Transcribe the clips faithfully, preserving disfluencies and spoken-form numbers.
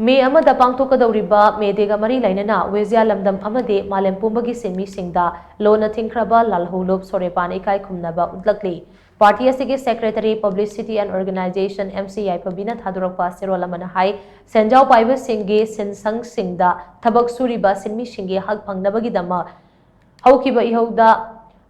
ꯃꯦ ꯑꯃꯗ ꯄꯥꯡꯊꯣꯛꯀꯗꯧꯔꯤꯕ ꯃꯦ ꯗꯦꯒ ꯃꯔꯤ ꯂꯩꯅꯅ ꯋꯦꯖꯤꯌꯥ ꯂꯝꯗꯝ ꯑꯃꯗꯤ ꯃꯥꯂꯦꯝ ꯄꯨꯝꯕꯒꯤ ꯁꯤꯟꯃꯤꯁꯤꯡꯗ ꯂꯣꯟꯅ ꯊꯤꯡꯈ꯭ꯔꯕ ꯂꯥꯜꯍꯧꯂꯨꯞ ꯁꯣꯔꯦꯄꯥꯟ ꯏꯀꯥꯏ ꯈꯨꯝꯅꯕ ꯎꯠꯂꯛꯂꯤ꯫ ꯄꯥꯔꯇꯤ ꯑꯁꯤꯒꯤ secretary publicity and organization M C Yaiphabi ꯊꯥꯗꯣꯔꯛꯄ ꯆꯦꯔꯣꯜ ꯑꯃꯅ ꯍꯥꯏ, ꯁꯦꯟꯖꯥꯎ ꯄꯥꯏꯕꯁꯤꯡꯒꯤ ꯁꯤꯟꯁꯪꯁꯤꯡꯗ ꯊꯕꯛ ꯁꯨꯔꯤꯕ ꯁꯤꯟꯃꯤꯁꯤꯡꯒꯤ ꯍꯛ ꯐꯪꯅꯕꯒꯤꯗꯃꯛ ꯍꯧꯈꯤꯕ ꯏꯍꯧꯗ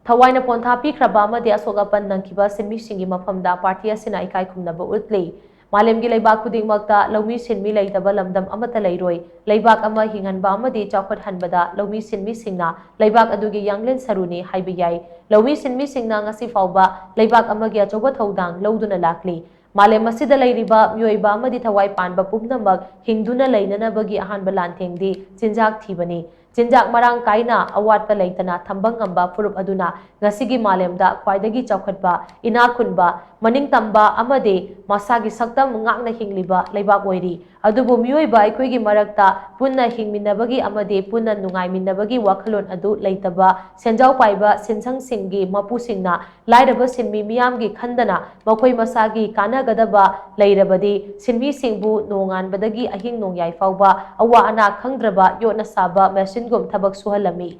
ꯊꯋꯥꯏꯅ ꯄꯣꯟꯊꯥ ꯄꯤꯈ꯭ꯔꯕ ꯑꯃꯗꯤ ꯑꯁꯣꯛ ꯑꯄꯟ ꯅꯪꯈꯤꯕ ꯁꯤꯟꯃꯤꯁꯤꯡꯒꯤ ꯃꯐꯝꯗ ꯄꯥꯔꯇꯤ ꯑꯁꯤꯅ ꯏꯀꯥꯏ ꯈꯨꯝꯅꯕ ꯎꯠꯂꯤ꯫ ꯃꯥꯂꯦꯝꯒꯤ ꯂꯩꯕꯥꯛ ꯈꯨꯗꯤꯡꯃꯛꯇ ꯂꯧꯃꯤ ꯁꯤꯟꯃꯤ ꯂꯩꯇꯕ ꯂꯝꯗꯝ ꯑꯃꯠꯇ ꯂꯩꯔꯣꯏ꯫ ꯂꯩꯕꯥꯛ ꯑꯃ ꯍꯤꯡꯍꯟꯕ ꯑꯃꯗꯤ ꯆꯥꯎꯈꯠꯍꯟꯕꯗ ꯂꯧꯃꯤ ꯁꯤꯟꯃꯤꯁꯤꯡꯅ ꯂꯩꯕꯥꯛ ꯑꯗꯨꯒꯤ ꯌꯥꯡꯂꯦꯟ ꯁꯔꯨꯅꯤ ꯍꯥꯏꯕ ꯌꯥꯏ꯫ ꯂꯧꯃꯤ ꯁꯤꯟꯃꯤꯁꯤꯡꯅ ꯉꯁꯤ ꯐꯥꯎꯕ ꯂꯩꯕꯥꯛ ꯑꯃꯒꯤ ꯑꯆꯧꯕ ꯊꯧꯗꯥꯡ ꯂꯧꯗꯨꯅ ꯂꯥꯛꯂꯤ꯫ ꯃꯥꯂꯦꯝ ꯑꯁꯤꯗ ꯂꯩꯔꯤꯕ ꯃꯤꯑꯣꯏꯕ ꯑꯃꯗꯤ ꯊꯋꯥꯏ ꯄꯥꯟꯕ ꯄꯨꯝꯅꯃꯛ ꯍꯤꯡꯗꯨꯅ ꯂꯩꯅꯅꯕꯒꯤ ꯑꯍꯥꯟꯕ ꯂꯥꯟꯊꯦꯡꯗꯤ ꯆꯤꯟꯖꯥꯛ ꯊꯤꯕꯅꯤ꯫ ꯆꯤꯟꯖꯥꯛ ꯃꯔꯥꯡ ꯀꯥꯏꯅ ꯑꯋꯥꯠꯄ ꯂꯩꯇꯅ ꯊꯝꯕ ꯉꯝꯕ ꯐꯨꯔꯨꯞ ꯑꯗꯨꯅ ꯉꯁꯤꯒꯤ ꯃꯥꯂꯦꯝꯗ ꯈ꯭ꯋꯥꯏꯗꯒꯤ ꯆꯥꯎꯈꯠꯄ, ꯏꯅꯥꯛ ꯈꯨꯟꯕ, ꯃꯅꯤꯡ ꯇꯝꯕ ꯑꯃꯗꯤ ꯃꯁꯥꯒꯤ ꯁꯛꯇꯝ ꯉꯥꯛꯅ ꯍꯤꯡꯂꯤꯕ ꯂꯩꯕꯥꯛ ꯑꯣꯏꯔꯤ꯫ ꯑꯗꯨꯕꯨ ꯃꯤꯑꯣꯏꯕ ꯑꯩꯈꯣꯏꯒꯤ ꯃꯔꯛꯇ ꯄꯨꯟꯅ ꯍꯤꯡꯃꯤꯟꯅꯕꯒꯤ ꯑꯃꯗꯤ ꯄꯨꯟꯅ ꯅꯨꯡꯉꯥꯏꯃꯤꯟꯅꯕꯒꯤ ꯋꯥꯈꯜꯂꯣꯟ ꯑꯗꯨ ꯂꯩꯇꯕ ꯁꯦꯟꯖꯥꯎ ꯄꯥꯏꯕ ꯁꯤꯟꯁꯪꯁꯤꯡꯒꯤ ꯃꯄꯨꯁꯤꯡꯅ ꯂꯥꯏꯔꯕ ꯁꯤꯟꯃꯤ ꯃꯤꯌꯥꯝꯒꯤ ꯈꯟꯗꯅ ꯃꯈꯣꯏ ꯃꯁꯥꯒꯤ ꯀꯥꯟꯅꯒꯗꯕ ꯂꯩꯔꯕꯗꯤ ꯁꯤꯟꯃꯤꯁꯤꯡꯕꯨ ꯅꯣꯡꯉꯥꯟꯕꯗꯒꯤ ꯑꯍꯤꯡ ꯅꯣꯡꯌꯥꯏ ꯐꯥꯎꯕ ꯑꯋꯥ ꯑꯅꯥ ꯈꯪꯗ꯭ꯔꯕ ꯌꯣꯠꯅ ꯁꯥꯕ ꯃꯦꯁꯤꯟꯒꯨꯝ ꯊꯕꯛ ꯁꯨꯍꯜꯂꯝꯃꯤ꯫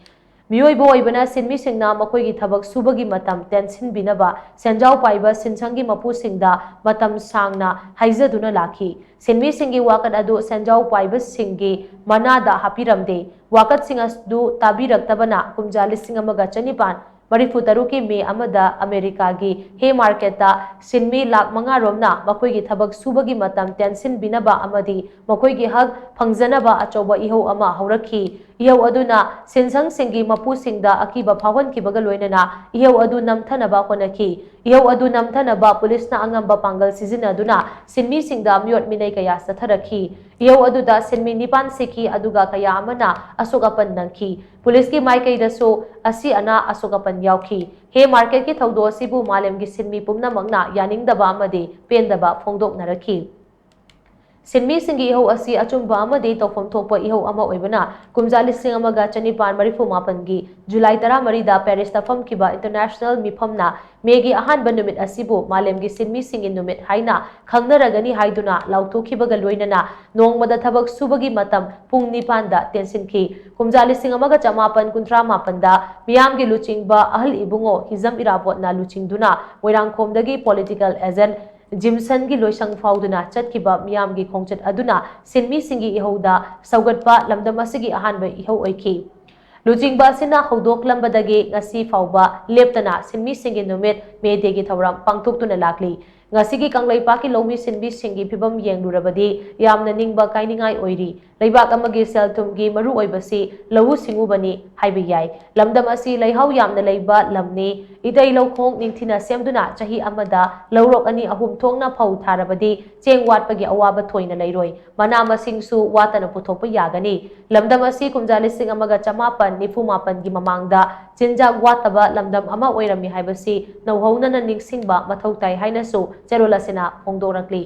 ꯃꯤꯑꯣꯏꯕ ꯑꯣꯏꯕꯅ ꯁꯤꯟꯃꯤꯁꯤꯡꯅ ꯃꯈꯣꯏꯒꯤ ꯊꯕꯛ ꯁꯨꯕꯒꯤ ꯃꯇꯝ ꯇꯦꯟꯁꯤꯟꯕꯤꯅꯕ ꯁꯦꯟꯖꯥꯎ ꯄꯥꯏꯕ ꯁꯤꯟꯁꯪꯒꯤ ꯃꯄꯨꯁꯤꯡꯗ ꯃꯇꯝ ꯁꯥꯡꯅ ꯍꯥꯏꯖꯗꯨꯅ ꯂꯥꯛꯈꯤ꯫ ꯁꯤꯟꯃꯤꯁꯤꯡꯒꯤ ꯋꯥꯀꯠ ꯑꯗꯨ ꯁꯦꯟꯖꯥꯎ ꯄꯥꯏꯕꯁꯤꯡꯒꯤ ꯃꯅꯥꯗ ꯍꯥꯞꯄꯤꯔꯝꯗꯦ꯫ ꯋꯥꯀꯠꯁꯤꯡ ꯑꯗꯨ ꯇꯥꯕꯤꯔꯛꯇꯕꯅ ꯀꯨꯝꯖꯥ ꯂꯤꯁꯤꯡ ꯑꯃꯒ ꯆꯅꯤꯄꯥꯟ ꯃꯔꯤꯐꯨ ꯇꯔꯨꯛꯀꯤ ꯃꯦ ꯑꯃꯗ ꯑꯃꯦꯔꯤꯀꯥꯒꯤ ꯍꯦ ꯃꯥꯔꯀꯦꯠꯇ ꯁꯤꯟꯃꯤ ꯂꯥꯈ ꯃꯉꯥ ꯔꯣꯝꯅ ꯃꯈꯣꯏꯒꯤ ꯊꯕꯛ ꯁꯨꯕꯒꯤ ꯃꯇꯝ ꯇꯦꯟꯁꯤꯟꯕꯤꯅꯕ ꯑꯃꯗꯤ ꯃꯈꯣꯏꯒꯤ ꯍꯛ ꯐꯪꯖꯅꯕ ꯑꯆꯧꯕ ꯏꯍꯧ ꯑꯃ ꯍꯧꯔꯛꯈꯤ꯫ ꯏꯍꯧ ꯑꯗꯨꯅ ꯁꯤꯟꯁꯪꯁꯤꯡꯒꯤ ꯃꯄꯨꯁꯤꯡꯗ ꯑꯀꯤꯕ ꯐꯥꯎꯍꯟꯈꯤꯕꯒ ꯂꯣꯏꯅꯅ ꯏꯍꯧ ꯑꯗꯨ ꯅꯝꯊꯅꯕ ꯍꯣꯠꯅꯈꯤ꯫ ꯏꯍꯧ ꯑꯗꯨ ꯅꯝꯊꯅꯕ ꯄꯨꯂꯤꯁꯅ ꯑꯉꯝꯕ ꯄꯥꯡꯒꯜ ꯁꯤꯖꯤꯟꯅꯗꯨꯅ ꯁꯤꯟꯃꯤꯁꯤꯡꯗ ꯃꯤꯑꯣꯠ ꯃꯤꯅꯩ ꯀꯌꯥ ꯆꯠꯊꯔꯛꯈꯤ꯫ ꯏꯍꯧ ꯑꯗꯨꯗ ꯁꯤꯟꯃꯤ ꯅꯤꯄꯥꯟ ꯁꯤꯈꯤ, ꯑꯗꯨꯒ ꯀꯌꯥ ꯑꯃꯅ ꯑꯁꯣꯛ ꯑꯄꯟ ꯅꯪꯈꯤ꯫ ꯄꯨꯂꯤꯁꯀꯤ ꯃꯥꯏꯀꯩꯗꯁꯨ ꯑꯁꯤ ꯑꯅꯥ ꯑꯁꯣꯛ ꯑꯄꯟ ꯌꯥꯎꯈꯤ꯫ ꯍꯦ ꯃꯥꯔꯀꯦꯠꯀꯤ ꯊꯧꯗꯣꯛ ꯑꯁꯤꯕꯨ ꯃꯥꯂꯦꯝꯒꯤ ꯁꯤꯟꯃꯤ ꯄꯨꯝꯅꯃꯛꯅ ꯌꯥꯅꯤꯡꯗꯕ ꯑꯃꯗꯤ ꯄꯦꯟꯗꯕ ꯐꯣꯡꯗꯣꯛꯅꯔꯛꯈꯤ꯫ ꯁꯤꯟꯃꯤꯁꯤꯡꯒꯤ ꯏꯍꯧ ꯑꯁꯤ ꯑꯆꯨꯝꯕ ꯑꯃꯗꯤ ꯇꯧꯐꯝ ꯊꯣꯛꯄ ꯏꯍꯧ ꯑꯃ ꯑꯣꯏꯕꯅ, ꯀꯨꯝꯖꯥ ꯂꯤꯁꯤꯡ ꯑꯃꯒ ꯆꯅꯤꯄꯥꯟ ꯃꯔꯤꯐꯨ ꯃꯥꯄꯟꯒꯤ ꯖꯨꯂꯥꯏ ꯇꯔꯥꯃꯔꯤꯗ ꯄꯦꯔꯤꯁꯇ ꯐꯝꯈꯤꯕ ꯏꯟꯇꯔꯅꯦꯁꯅꯦꯜ ꯃꯤꯐꯝꯅ ꯃꯦꯒꯤ ꯑꯍꯥꯟꯕ ꯅꯨꯃꯤꯠ ꯑꯁꯤꯕꯨ ꯃꯥꯂꯦꯝꯒꯤ ꯁꯤꯟꯃꯤꯁꯤꯡꯒꯤ ꯅꯨꯃꯤꯠ ꯍꯥꯏꯅ ꯈꯪꯅꯔꯒꯅꯤ ꯍꯥꯏꯗꯨꯅ ꯂꯥꯎꯊꯣꯛꯈꯤꯕꯒ ꯂꯣꯏꯅꯅ ꯅꯣꯡꯃꯗ ꯊꯕꯛ ꯁꯨꯕꯒꯤ ꯃꯇꯝ ꯄꯨꯡ ꯅꯤꯄꯥꯟꯗ ꯇꯦꯟꯁꯤꯟꯈꯤ꯫ ꯀꯨꯝꯖꯥ ꯂꯤꯁꯤꯡ ꯑꯃꯒ ꯆꯃꯥꯄꯟ ꯀꯨꯟꯊ꯭ꯔꯥ ꯃꯥꯄꯟꯗ ꯃꯤꯌꯥꯝꯒꯤ ꯂꯨꯆꯤꯡꯕ ꯑꯍꯜ ꯏꯕꯨꯡꯉꯣ ꯍꯤꯖꯝ ꯏꯔꯥꯕꯣꯠꯅ ꯂꯨꯆꯤꯡꯗꯨꯅ ꯃꯣꯏꯔꯥꯡꯈꯣꯝꯗꯒꯤ ꯄꯣꯂꯤꯇꯤꯀꯦꯜ ꯑꯦꯖꯦꯟꯠ ꯖꯤꯝꯁꯟꯒꯤ ꯂꯣꯏꯁꯪ ꯐꯥꯎꯗꯨꯅ ꯆꯠꯈꯤꯕ ꯃꯤꯌꯥꯝꯒꯤ ꯈꯣꯡꯆꯠ ꯑꯗꯨꯅ ꯁꯤꯟꯃꯤꯁꯤꯡꯒꯤ ꯏꯍꯧꯗ ꯁꯧꯒꯠꯄ ꯂꯝꯗꯝ ꯑꯁꯤꯒꯤ ꯑꯍꯥꯟꯕ ꯏꯍꯧ ꯑꯣꯏꯈꯤ꯫ ꯂꯨꯆꯤꯡꯕ ꯑꯁꯤꯅ ꯍꯧꯗꯣꯛꯂꯝꯕꯗꯒꯤ ꯉꯁꯤ ꯐꯥꯎꯕ ꯂꯦꯞꯇꯅ ꯁꯤꯟꯃꯤꯁꯤꯡꯒꯤ ꯅꯨꯃꯤꯠ ꯃꯦ ꯗꯦꯒꯤ ꯊꯧꯔꯝ ꯄꯥꯡꯊꯣꯛꯇꯨꯅ ꯂꯥꯛꯂꯤ꯫ ꯉꯁꯤꯒꯤ ꯀꯪꯂꯩꯄꯥꯛꯀꯤ ꯂꯧꯃꯤ ꯁꯤꯟꯃꯤꯁꯤꯡꯒꯤ ꯐꯤꯕꯝ ꯌꯦꯡꯂꯨꯔꯕꯗꯤ ꯌꯥꯝꯅ ꯅꯤꯡꯕ ꯀꯥꯏꯅꯤꯡꯉꯥꯏ ꯑꯣꯏꯔꯤ꯫ ꯂꯩꯕꯥꯛ ꯑꯃꯒꯤ ꯁꯦꯜ ꯊꯨꯝꯒꯤ ꯃꯔꯨꯑꯣꯏꯕꯁꯤ ꯂꯧꯎ ꯁꯤꯡꯎꯕꯅꯤ ꯍꯥꯏꯕ ꯌꯥꯏ꯫ ꯂꯝꯗꯝ ꯑꯁꯤ ꯂꯩꯍꯥꯎ ꯌꯥꯝꯅ ꯂꯩꯕ ꯂꯝꯅꯤ꯫ ꯏꯇꯩ ꯂꯧꯈꯣꯡ ꯅꯤꯡꯊꯤꯅ ꯁꯦꯝꯗꯨꯅ ꯆꯍꯤ ꯑꯃꯗ ꯂꯧꯔꯣꯛ ꯑꯅꯤ ꯑꯍꯨꯝ ꯊꯣꯛꯅ ꯐꯧ ꯊꯥꯔꯕꯗꯤ ꯆꯦꯡ ꯋꯥꯠꯄꯒꯤ ꯑꯋꯥꯕ ꯊꯣꯏꯅ ꯂꯩꯔꯣꯏ꯫ ꯃꯅꯥ ꯃꯁꯤꯡꯁꯨ ꯋꯥꯠꯇꯅ ꯄꯨꯊꯣꯛꯄ ꯌꯥꯒꯅꯤ꯫ ꯂꯝꯗꯝ ꯑꯁꯤ ꯀꯨꯝꯖꯥ ꯂꯤꯁꯤꯡ ꯑꯃꯒ ꯆꯃꯥꯄꯟ ꯅꯤꯐꯨ ꯃꯥꯄꯟꯒꯤ ꯃꯃꯥꯡꯗ ꯆꯤꯟꯖꯥꯛ ꯋꯥꯠꯇꯕ ꯂꯝꯗꯝ ꯑꯃ ꯑꯣꯏꯔꯝꯃꯤ ꯍꯥꯏꯕꯁꯤ ꯅꯧꯍꯧꯅꯅ ꯅꯤꯡꯁꯤꯡꯕ ꯃꯊꯧ ꯇꯥꯏ ꯍꯥꯏꯅꯁꯨ ꯆꯦꯔꯣꯜ ꯑꯁꯤꯅ ꯐꯣꯡꯗꯣꯔꯛꯂꯤ꯫